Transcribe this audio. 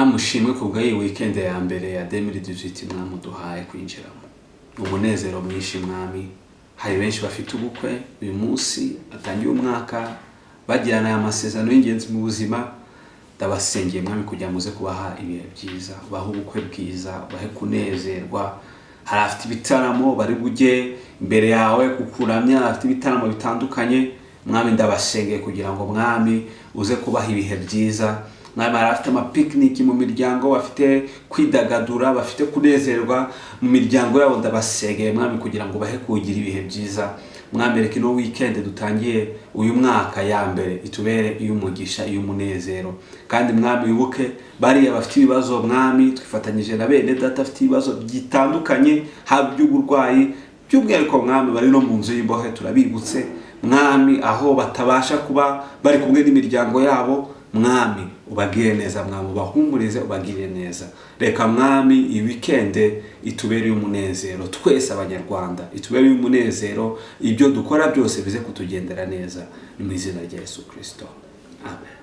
Mwami, ushimwe ku bw'iyi weekend ya mbere ya 2018 Mwami uduhaye kwinjiramo. Ni umunezero mwinshi, Mwami. Hari benshi bafite ubukwe uyu munsi, batangiye umwaka bagirana aya masezerano y'ingenzi mu buzima. Ndabasengeye, Mwami, kugira ngo uze kubaha ibihe byiza, ubahe ubukwe bwiza, ubahe kunezerwa. Hari abafite ibitaramo bari bujye imbere yawe kukuramya, abafite ibitaramo bitandukanye, Mwami, ndabasengeye kugira ngo, Mwami, uze kubaha ibihe byiza. Mwami, hari abafite amapikiniki mu miryango, bafite kwidagadura, bafite kunezerwa mu miryango yabo, ndabasengeye, Mwami, kugira ngo bahe kugira ibihe byiza. Mwami, reka ino weekend dutangiye uyu mwaka ya mbere itubere iy'umugisha, iy'umunezero. Kandi Mwami, wibuke bariya bafite ibibazo. Mwami, twifatanyije na bene data afite ibibazo bitandukanye, haba iby'uburwayi, by'umwihariko, Mwami, bari no mu nzu y'imbohe, turabibutse, Mwami, aho batabasha kuba bari kumwe n'imiryango yabo. Mwami, ubagire neza. Mwami, ubahumurize, ubagire neza. Reka, Mwami, iyi weekend itubereye umunezero twese Abanyarwanda, itubereye umunezero, ibyo dukora byose bize kutugendera neza. Ni mu izina rya Yesu Kirisito, amen.